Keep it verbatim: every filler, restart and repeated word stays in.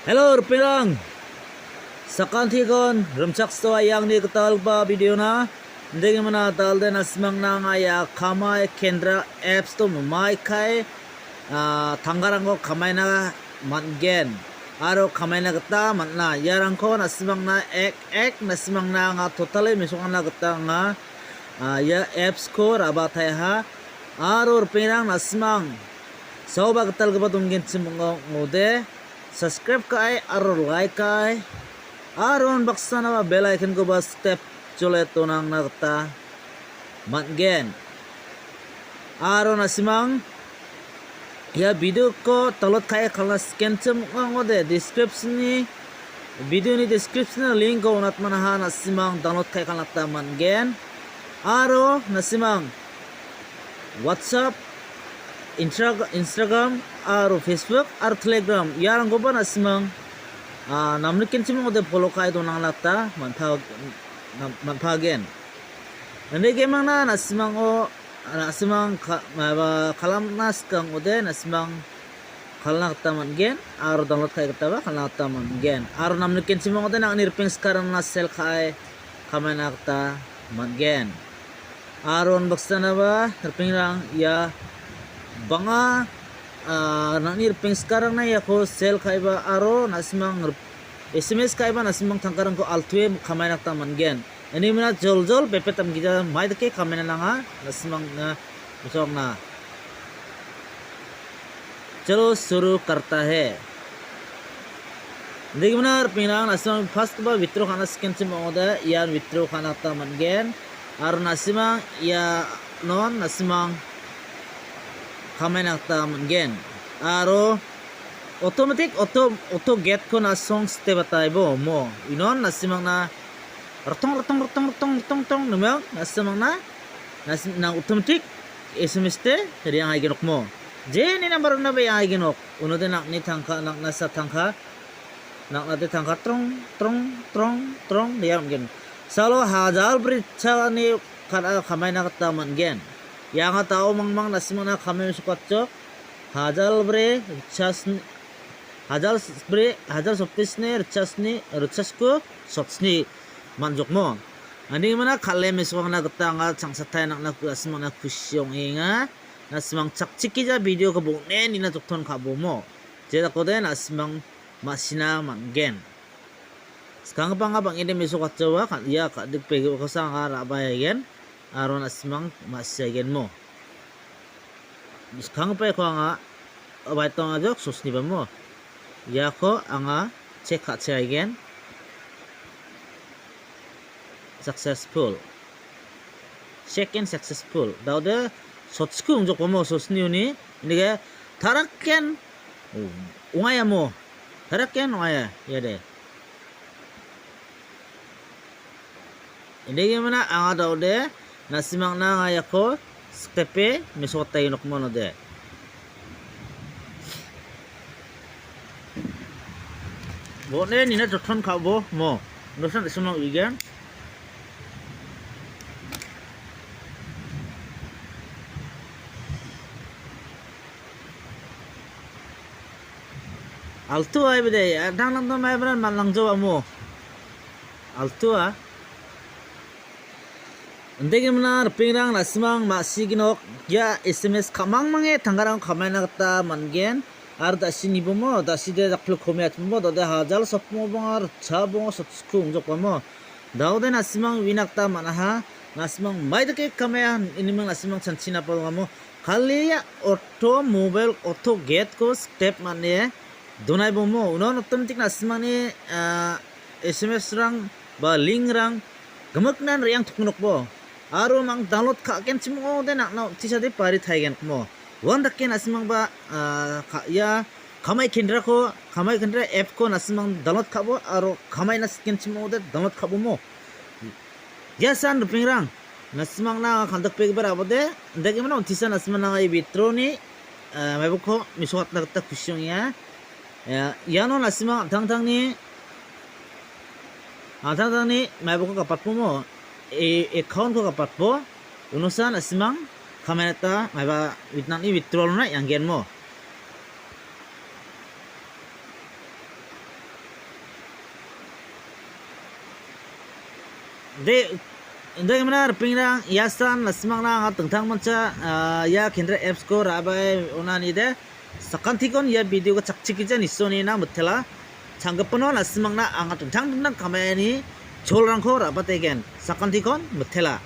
Hello, ripengrang. Sakantikon rimchaksoa iangni gitalgipa video-na. Indegimina dalde nasimangna anga ia Kamai Kendra apps-o mamaikai, ah, tangkarangko kamaina man·gen. Aro kamaina gita man·a. Iarangko nasimangna ek ek nasimangna anga totally mesokna gita anga, ah, ia apps-ko rabataiaha. Aro ripengrang nasimang saoba gitalgipa donggenchim ong·ode. Subscribe ka·e aro like ka·e aro unbaksanaba bell icon-koba step jole donangna gita man·gen. Aro nasimang ia video-ko download ka·e kalna sikenchim ong·ode description-ni, video-ni description-ni link-ko on·atmanaha nasimang download ka·e kalna gita man·gen. Aro nasimang WhatsApp, Intra-, Instagram, aro Facebook, aro Telegram, iarangkoba nasimang, ah, namnikenchim ong·ode follow ka·e donangna gita man·pa-, nam-, man·pagen. Indegimina nasimango, nasimang ka-, maba kalamna skang ong·ode, nasimang kalna gita man·gen, aro download ka·e gitaba kalna gita man·gen. Aro namnikenchim ong·ode nangni ripeng sikarangna sell ka·e kamaina gita man·gen. Aro unbaksanaba ripengrang ia bang·a, ah, nangni ripeng sikarangna iako sell ka·eba aro nasimang rip-, S M S ka·eba nasimang tangkarangko altue kamaina gita man·gen. Indegimina joljol bepet damgija mai dake kamaina nanga nasimangna mesokna. Chalo shuru karta hai. Indegimina ripengrang nasimang first-ba withdraw ka·na sikenchim ong·ode ian withdraw ka·na gita man·gen. Aro nasimang ianon nasimang kamaina gita man·gen. Aro automatic auto, auto gate-ko nasong step ataibo mo. Inon nasimangna rotong, rotong, rotong, rotong, rotong, rotong, nemeng, nasimangna, nasim-, nang automatic S M S te riang aigenok mo. Jeni number-ona ba riang aigenok. Unode nangni tangka, nangna sa tangka, nangna de tangka, trong, trong, trong, trong, riang gen. Salo hajar bri chani kana kamaina gita man·gen. Ianga tao mangmang nasimangna kamai mesokatjok. Hajar bri chas-, hajar bri, hajar soppisni, richasni, richasku, sotsni man·jokmo. Indegimina kal·e mesokna gita anga changsatai nangna ku-, nasimangna kusi ong·enga. Nasimang chakchikija video-ko bone nina jokton ka·bomo. Jedakode nasimang ma·sina man·gen. Skanggipa anga bang·ede mesokatjawa, ka-, ia ka·dikbegipakosa anga ra·baaigen, aro nasimang ma·siagenmo. Skanggipa iako anga baitong ajok sosnibamo. Iako anga chek ka·chaigen. Successful. Second successful. Daode sotsku ongjokbamo sosni uni. Indege taraken ong·aiamo. Taraken ong·aia. Iade. Indegimina anga daode nasimangna anga iako sikdepe mesokataenokmo node. Bone nina jokton ka·bo mo. Nosan isimang uigen. Altu ai bede, adang nang dam ai bran man lang jo amo. Altu a. Indegimina ripengrang nasimang ma·siginok ia S M S ka·mangmange tangkarang kamaina gita man·gen. Aro da·si nibomo, da·si de dakpil komi atbomo, dode hajar sotmo bonga, ritcha bonga, sotsko ongjokbamo. Daode nasimang uina gita man·aha, nasimang mai dake kamaya, iniming nasimang chanchina pa dongamo. Kali auto mobile auto gate-ko step man·e donaibomo. Uno automatic nasimangni, ah, S M S-rang ba link-rang gimiknan re·ang toknokbo. Aro nang download ka·genchim ong·ode nang·na otisade pari taigenokmo. Uandake nasimangba, ah, ka-, ia Kamai Kendrako, Kamai Kendra app-ko nasimang download ka·bo aro kamaina sikenchim ong·ode download ka·bomo. Ia san ripengrang, nasimangna anga kandikbegipa ra·bode, indakemana untisa nasimangna anga ia withdraw-ni, eh, maibokko mesokatna gita kusi ong·enga. Eh, iano nasimang an·tangtangni, an·tangtangni maibokko gapatbomo, e-, account-ko gapatbo, unosa nasimang kamainata maiba wit-, nang·ni withdrawal-ona ianggenmo. De, de gimana ripengrang, ia san nasimangna anga dingtang mancha, ah, ia Kendra apps-ko ra·bae onanide. Sakantikon ia video-ko chakchikgija nisonina mitela. Changgipino nasimangna anga dingtang dingtang kamaiani cholrangko ra·bategen. Sakantikon mitela.